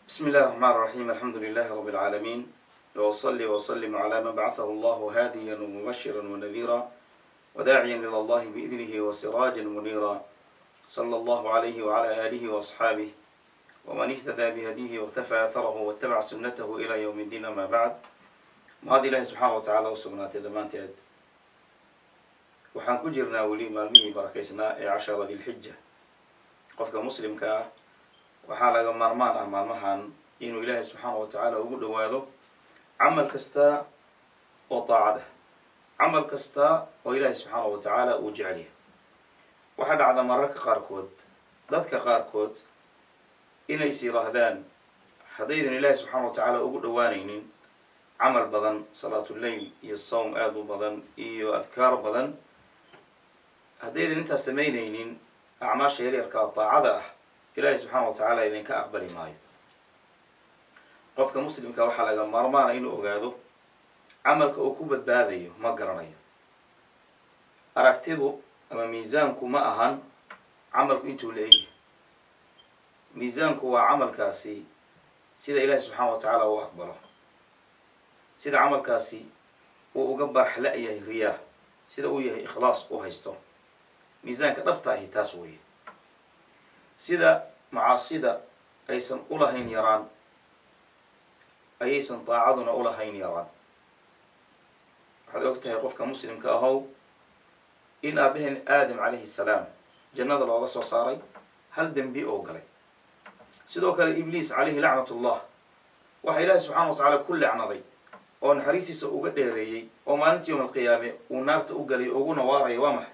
بسم الله الرحمن الرحيم، الحمد لله رب العالمين، وأصلي وأسلم على من بعثه الله هاديا ومبشرا ونذيرا وداعيا إلى الله بإذنه وسراجا منيرا، صلى الله عليه وعلى آله وأصحابه ومن اهتدى بهديه واقتفى أثره واتبع سنته إلى يوم الدين. أما بعد، mahad Ilaahi subxaana wa tacaala u sugnaatay dhammaanteed. Waxaan ku jirnaa weli maalmihii barakaysnaa ee 10 Dilxija. Qofka muslimka ah waxaa laga maarmaan ah maalmahan inuu Ilaahay subxaana wa tacaala ugu dhowaado camal kasta oo daacad ah, camal kasta oo Ilaahay subxaana wa tacaala uu jecelyahay. Waxaa dhacda mararka qaarkood dadka qaarkood inays yiraahdaan, haddaydan Ilaahay subxaana wa tacaala ugu dhowaanaynin camal badan, salaatuleyl iyo sawm aada u badan iyo adkaar badan, haddaydan intaas samaynaynin, acmaasha yaryarka daacada ah Ilaahay subxaana wa tacaala idinka aqbali maayo. Qofka muslimka waxaa laga maarmaana inuu ogaado camalka uu ku badbaadayo ma garanayo. Aragtidu ama miisaanku ma ahan camalku intuu la egyahay. Miisaanku waa camalkaasi sida Ilaahay subxaana wa tacaala uu aqbalo, sida camalkaasi uu uga baraxla-yahay riyaa, sida uu yahay ikhlaas u haysto. Miisaanka dhabta ahi taas weeye. Sida macaasida aysan ulahayn yaraan, ayaysan daacaduna ulahayn yaraan. Waxaad og tahay, qofka muslimka ahow, in aabaheen Aadam calayhi salaam jannada looga soo saaray hal dembi oo galay. Sidoo kale Ibliis calayhi lacnatullah waxaa Ilaahay subxana wa tacaala ku lacnaday oo naxariistiisa uga dheereeyey oo maalinta yowm alqiyaame uu naarta u galay uguna waaraya waa maxay?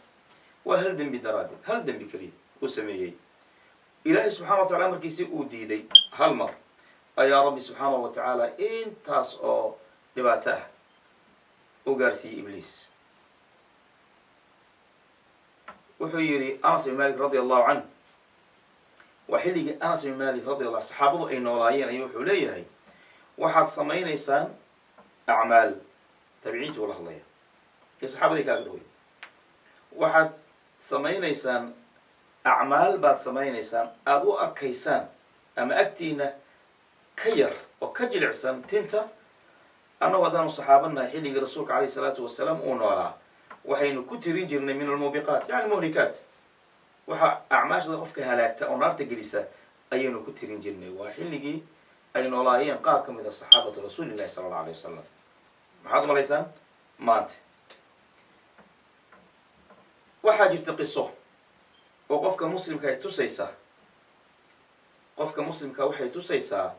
Waa hal dembi daraaddeed, hal dembi keliya uu sameeyey. Ilaahay subxana wa tacala markiisi uu diiday hal mar ayaa Rabbi subxaana wa tacaala intaas oo dhibaato ah u gaarsiiyey Ibliis. Wuxuu yidhi Anas bin Malik radi Allahu canh, waa xilligii Anas bin Malik radi Allah saxaabadu ay noolaayeen, ayuu wuxuu leeyahay: "Waxaad samaynaysaan acmaal." Taabiciintii ula hadlaya iyo saxaabadii kaaga dhaway. "Waxaad samaynaysaan acmaal baad samaynaysaan aada u arkaysaan ama agtiina ka yar oo ka jilicsan tinta. Annagu haddaanu saxaabanahay xilligii Rasuulka calayhi salaatu wasalaam uu noolaa, waxaynu ku tirin jirnay min almuubiqaat, yani muhlikaat, waxa acmaashada qofka halaagta oo naarta gelisa ayaynu ku tirin jirnay." Waa xilligii ay noolaayeen qaar ka mid a saxaabatu Rasuuli llahi sala allahu alayh wasalam. Maxaad umalaysaan maanta? Waxaa jirta qiso oo qofka muslimka ay tusaysa, qofka muslimka waxay tusaysaa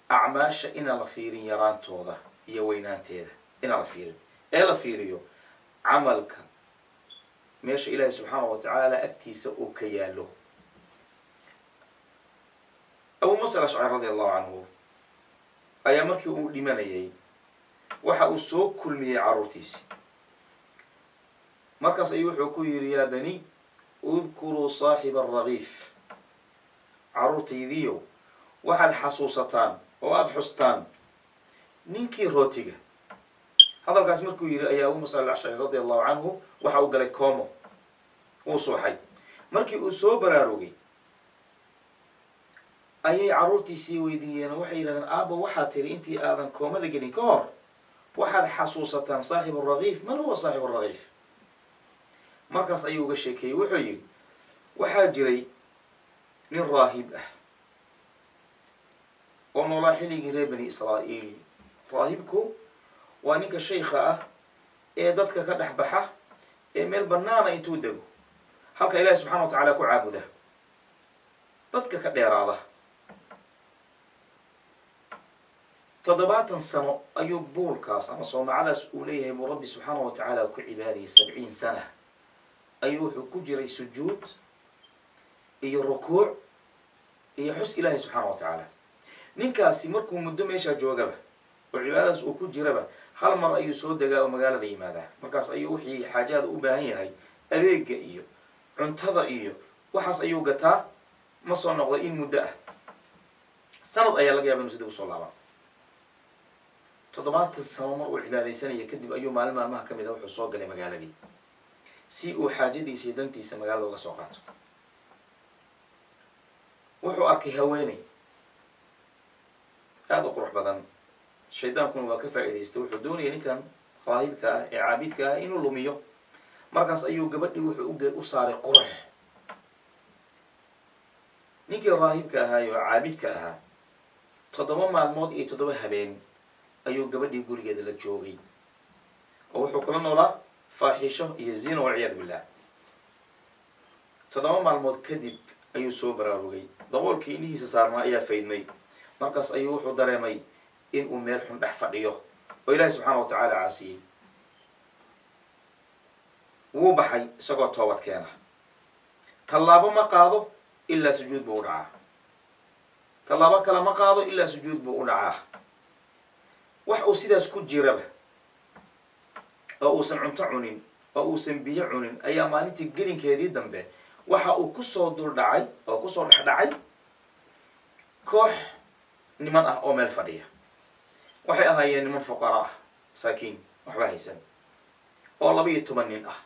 acmaasha inaan la fiirin yaraantooda iyo weynaanteeda, inaan la fiirin ee la fiiriyo camalka meesha Ilaahay subxaana wa tacaala agtiisa uu ka yaallo. Abu Muusa Alashcari radi Allahu canhu ayaa markii uu dhimanayay waxa uu soo kulmiyey carruurtiisi. Markaas ayuu wuxuu ku yidhi: "Yaa bani, udkuruu saaxiba aragiif." Carruurtaydiiyow, waxaad xasuusataan oo aada xustaan ninkii rootiga. Hadalkaas markuu yidhi ayaa Abu Musa Alashcari radi Allahu canhu waxa uu galay koomo, wuu suuxay. Markii uu soo baraarugay ayay carruurtiisii weydiiyeen oo waxay yidhahdeen: "Aabba, waxaad tiri intii aadan koomada gelin ka hor, waxaad xasuusataan saaxibu ragiif. Man huwa saaxibu ragiif?" Markaas ayuu uga sheekeeyey. Wuxuu yidhi: "Waxaa jiray nin raahib ah oo noolaa xilligii reer Bani Israa'iil." Raahibku waa ninka shaykha ah ee dadka ka dhex baxa ee meel banaana intuu dego halka Ilahi subxana wa tacaala ku caabuda, dadka ka dheeraada. 70 sano ayuu buulkaas ama soomacadaas uu leeyahay buu Rabbi subxaana wa tacaala ku cibaadayay. 70 sana ayuu wuxuu ku jiray sujuud iyo rukuuc iyo xus Ilaahay subxaana wa tacaala. Ninkaasi markuu muddo meeshaa joogaba oo cibaadadaas uu ku jiraba, hal mar ayuu soo degaa oo magaalada yimaadaa. Markaas ayuu wixii xaajaada u baahan yahay, adeega iyo cuntada iyo waxaas ayuu gataa. Ma soo noqda in muddo ah, sanad ayaa laga yaba inu si dib usoo laabaa. 70 sano mar uu cibaadaysanaya kadib ayuu maalin maalmaha ka mid a wuxuu soo galay magaaladii si uu xaajadiisa iyo dantiisa magaalada uga soo qaato. Wuxuu arkay haweeney. Aada u qurux badan. Shaydaankuna waa ka faa'iidaystay. Wuxuu doonayay ninkan raahibka ah ee caabidka ah inuu lumiyo. Markaas ayuu gabadhii wuxuu u saaray qurux. Ninkii raahibka ahaa oo caabidka ahaa 7 maalmood iyo 7 habeen ayuu gabadhii gurigeeda la joogay, oo wuxuu kula noolaa faaxisho iyo zino, walciyaadu billah. 7 maalmood kadib ayuu soo baraarugay, daboolkii indhihiisa saarnaa ayaa faydmay. Markaas ayuu wuxuu dareemay in uu meel xun dhex fadhiyo oo Ilaahay subxaana wa tacaala caasiyey. Wuu baxay isagoo toobad keena. Tallaabo ma qaado ilaa sujuud buu u dhacaa, tallaabo kale ma qaado ilaa sujuud buu u dhacaa. Wax uu sidaas ku jiraba oo uusan cunto cunin oo uusan biyo cunin ayaa maalintii gelinkeedii dambe waxa uu kusoo dul dhacay oo kusoo dhex dhacay koox niman ah oo meel fadhiya. Waxay ahaayeen niman fuqara ah, masaakiin, waxba haysan, oo 12 nin ah.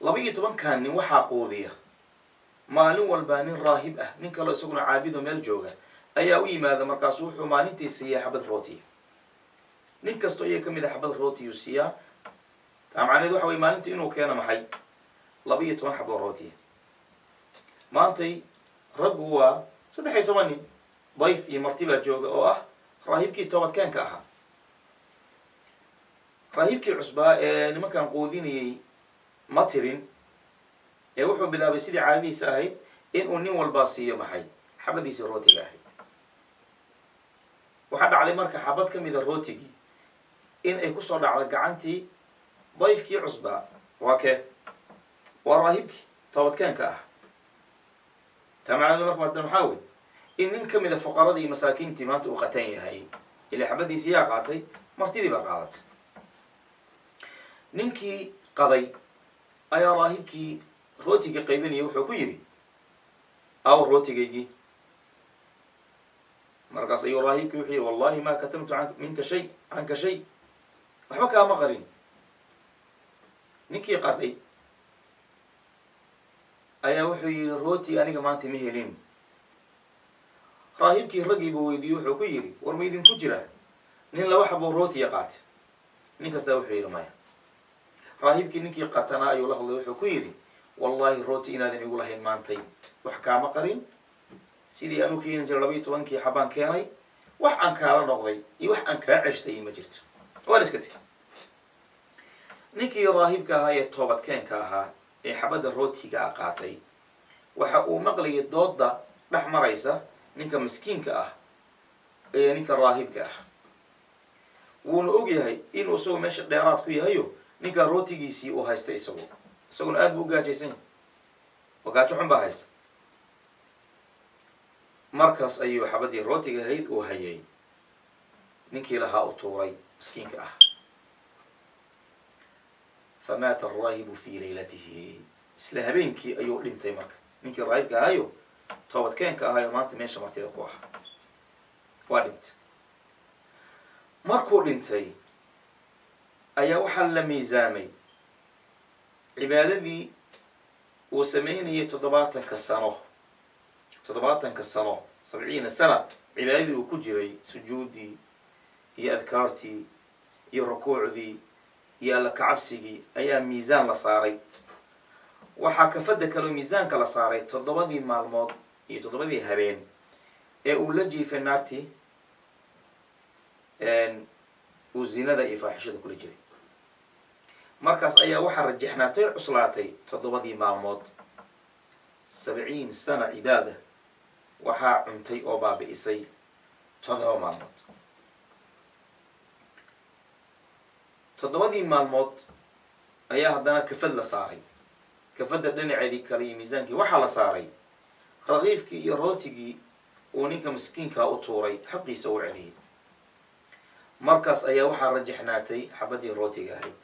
12-kan nin waxaa quudiya maalin walba nin raahib ah, nin kaloo isaguna caabido meel jooga ayaa u yimaada. Markaasu wuxuu maalintii siiyaa xabad rooti. Nin kastoo iyaga kamid a xabad rootiyuu siiyaa. Taa macnaheed waxa wey maalintii inuu keeno maxay 12 xabo rootiya. Maantay raggu waa 13 nin, dayf iyo marti baa jooga oo ah raahibkii toobadkeenka ahaa. Raahibkii cusbaa ee nimankan quudinayay ma tirin ee wuxuu bilaabay sidii caadadiisa ahayd inuu nin walbaa siiyo maxay xabadiisii rootiga ahayd. Waxaa dhacday marka xabad ka mida rootigii in ay kusoo dhacdo gacantii dayfkii cusbaa. Waa kee? Waa raahibkii toobadkeenka ah. Taa macnaheedu marka maanta maxaa wey in nin kamida fuqaradii iyo masaakiintii maanta uu qatan yahay, ilaa xabadiisii yaa qaatay, martidii baa qaadatay. Ninkii qaday ayaa raahibkii rootiga qaybinaya wuxuu ku yidhi, aw rootigaygii? Markaas ayuu raahibkii wuxuu yidhi, wallahi ma katamtu minka shay canka shay, waxba kaama qarin. Ninkii qaday ayaa wuxuu yidhi, rooti aniga maanta ma helin. Raahibkii raggii buu weydiiyey, wuxuu ku yidhi, war ma idinku jira nin 2 xabo rootiya qaatay? Nin kastaa wuxuu yidhi maya. Raahibkii ninkii qatanaa ayuu la hadlay, wuxuu ku yidhi, wallahi rooti inaadan igu lahayn maantay, wax kaama qarin, sidii aanu keeni jiray 12-kii xabaan keenay, wax aan kaala noqday iyo wax aan kaa ceshtay ma jirto, waan iska tegi. Ninkii raahibka ahaa ee toobadkeenka ahaa ee xabadda rootiga qaatay waxa uu maqlayay dooda dhex maraysa ninka miskiinka ah ee ninka raahibka ah. Wuuna og yahay inuu isagoo meesha dheeraad ku yahayo ninka rootigiisii uu haystay, isaguna aad buu u gaajaysan yahay oo gaajo xun baa haysta. Markaas ayuu xabaddii rootiga ahayd uu hayay ninkii lahaa u tuuray miskiinka ah. Famaata araahibu fii laylatihi, isla habeenkii ayuu dhintay. Marka ninkii raahibka ahayo toobadkeenka ahayo maanta meesha martida ku ah waa dhintay. Markuu dhintay ayaa waxaa la miisaamay cibaadadii uu sameynayay 70-ka sano, 70-ka sano, 70 sana cibaadadii uu ku jiray, sujuuddii iyo adkaartii iyo rukuucdii iyo alla kacabsigii ayaa miisaan la saaray. Waxaa kafadda kaloo miisaanka la saaray 7dii maalmood iyo 7dii habeen ee uu la jiifay naagtii uu zinada iyo faaxishada kula jiray. Markaas ayaa waxaa rajaxnaatay o cuslaatay 7dii maalmood. 70 sana cibaada waxaa cuntay oo baabi'isay 7 maalmood. 7dii maalmood ayaa haddana kafad la saaray. Kafadda dhinaceedii kale iyo miisaankii waxaa la saaray raqiifkii iyo rootigii uu ninka miskiinkaa u tuuray, xaqiisa uu celiyay. Markaas ayaa waxaa rajaxnaatay xabadii rootiga ahayd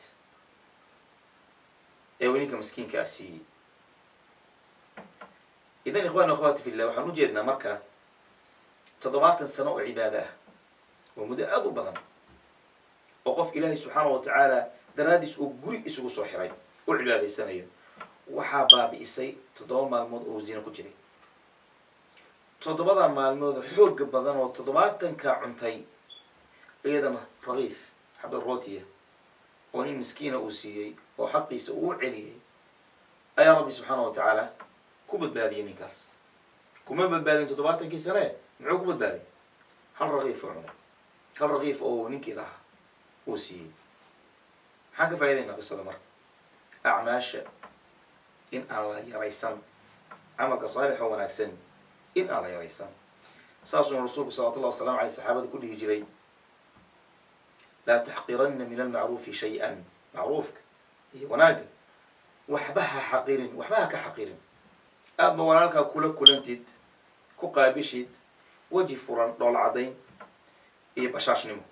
ee uu ninka miskiinkaa siiyey. Idan ikhwani akhwaati fillah, waxaan ujeednaa marka 70 sano oo cibaado ah waa muddo aada u badan oo qof Ilaahay subxaana wa tacaala daraaddiis uu guri isugu soo xiray u cibaadaysanayo, waxaa baabi'isay 7 maalmood oo zina ku jiray. 7 maalmood xoog badan oo 70ka cuntay, iyadana raqiif xabad rootiya oo nin miskiina uu siiyey oo xaqiisa uu celiyey ayaa Rabbi subxaana wa tacaala ku badbaadiyey. Ninkaas kuma badbaadin 70kii sane, muxuu ku badbaadiyey? Hal raqiif oo cunay, hal raqiif oo ninkii lahaa uu siiyey. Maxaan ka faa'iidaynaa qisada marka? Acmaasha in aan la yaraysan, camalka saalix oo wanaagsan in aan la yaraysan. Saasuna rasuulku salawatullahi wasalamu aleyh saxaabada ku dhihi jiray, laa taxqiranna min almacruufi shay-an. Macruufka iyo wanaagga waxba ha xaqirin, waxba ha ka xaqirin. Aadba walaalkaa kula kulantid, ku qaabishid weji furan, dhoola caddayn iyo bashaashnimo.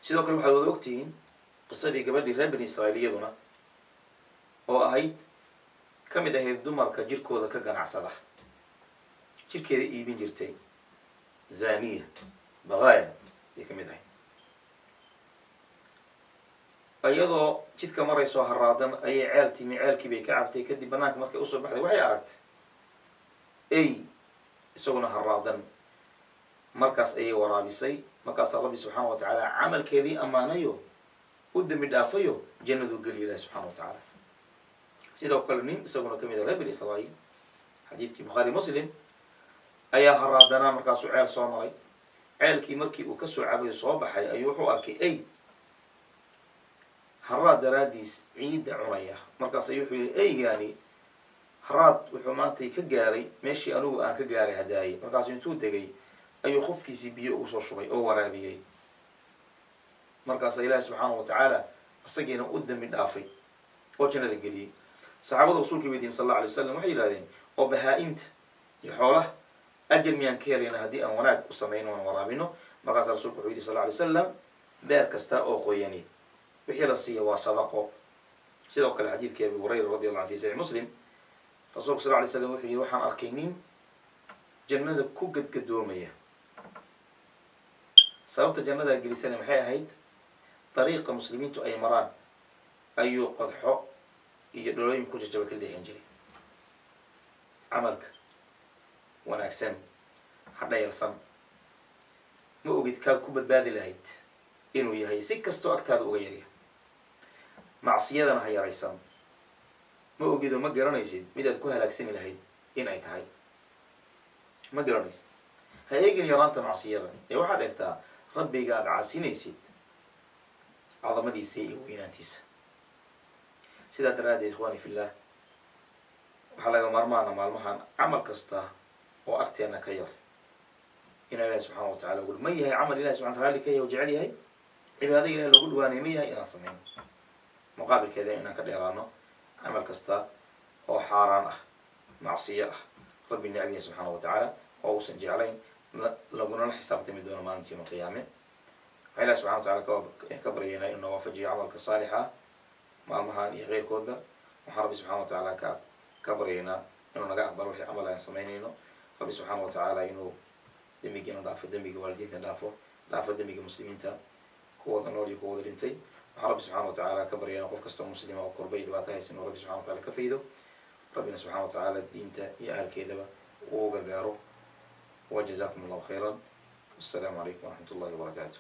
Sidoo kale waxaad wada ogtihiin qisadii gabadhii reer bani Israa'iil, iyaduna oo ahayd ka mid ahayd dumarka jirkooda ka ganacsada, jirkeeda iibin jirtay, zaniya baqaaya bay ka mid ahayd. Iyadoo jidka maraysoo haraadan ayay ceel timi, ceelkii bay ka cabtay. Kadib banaanka markay usoo baxday waxay aragtay ey isaguna haraadan, markaas ayay waraabisay. Markaasaa Rabbi subxaana wa tacaala camalkeedii ammaanayo, u dembi dhaafayo, jannaduu geliya Ilahi subxana wa tacaala. Sidoo kale nin isaguna kamid ah reer bani Israa'iil, xadiidkii Bukhaari Muslim, ayaa haraadanaa, markaasuu ceel soo maray. Ceelkii markii uu kasoo cabayo soo baxay ayuu wuxuu arkay ey haraad daraadiis ciidda cunaya. Markaas ayuu wuxuu yihi, eygaani haraad wuxuu maantay ka gaaray meeshii anigu aan ka gaaray hadaayey. Markaasuu intuu degay ayuu qofkiisii biyo ugu soo shubay oo waraabiyey. Markaasa Ilaahi subxaana wa tacaala isagiina u dembi dhaafay oo jannada geliyey. Saxaabada rasuulka weydiin sal alla alay wasalam, waxay yidhahdeen, oo bahaa-imta iyo xoolaha ajar miyaan ka helayna haddii aan wanaag u samayno oan waraabino? Markaasaa rasuulku wuxuu yidhi sal alla alay wasalam, beer kasta oo qoyani wixii la siiya waa sadaqo. Sidoo kale xadiidkii Abi Hurayra radi allahu an fi saxiix Muslim, rasuulku sal ly slam wuxuu yihi, waxaan arkay nin jannada ku gadgadoomaya. Sababta jannadaa gelisana maxay ahayd? Dariiqa muslimiintu ay maraan ayuu qodxo iyo dhalooyin ku jajaba ka leexin jiray. Camalka wanaagsan ha dhayalsan, ma ogid kaad ku badbaadi lahayd inuu yahay, si kastoo agtaada uga yaryahay. Macsiyadana ha yaraysan, ma ogidoo ma garanaysid mid aad ku halaagsami lahayd in ay tahay, ma garanaysid. Ha eegin yaraanta macsiyada ee waxaad eegtaa Rabbiga aada caasinaysid cadamadiisa iyo weynaantiisa. Sidaa daraaddeed, ikhwaani fillah, waxaa laga maarmaana maalmahan camal kasta oo agteena ka yar inaa Ilahi subxana wa tacala ugul ma yahay, camal Ilahi subxana raalli ka yahay o jecel yahay, cibaado Ilahi loogu dhawaanaya ma yahay, inaan sameyno. Muqaabilkeeda inaan ka dheeraano camal kasta oo xaaraan ah, macsiyo ah, Rabbi necab yahay subxaana wa tacaala oo uusan jeclayn, lagunala xisaabtami doono maalinta yawma alqiyaame. Waxaa Ilahi subxana wa tacala ka baryaynaa inuu waafajiyo camalka saalixa maalmahan iyo keyrkoodba. Waxaan Rabbi subxana wa tacaala ka baryaynaa inuu naga aqbalo wixii camal aan samaynayno. Rabbi subxaana wa tacaala inuu dembigiina dhaafo, dembiga waalidiinta dhaafo, dhaafo dembiga muslimiinta kuwooda nool iyo kuwooda dhintay. Waxaan Rabbi subxana wa tacaala ka baryaynaa qof kastoo muslima oo korbay dhibaato haysa inuu Rabbi subxana wa tacala ka faydo, Rabbina subxana wa tacaala diinta iyo ahalkeedaba uu gargaaro. Wa jazakum allahu khayran, wassalaamu calaykum waraxmat ullahi wabarakaatu.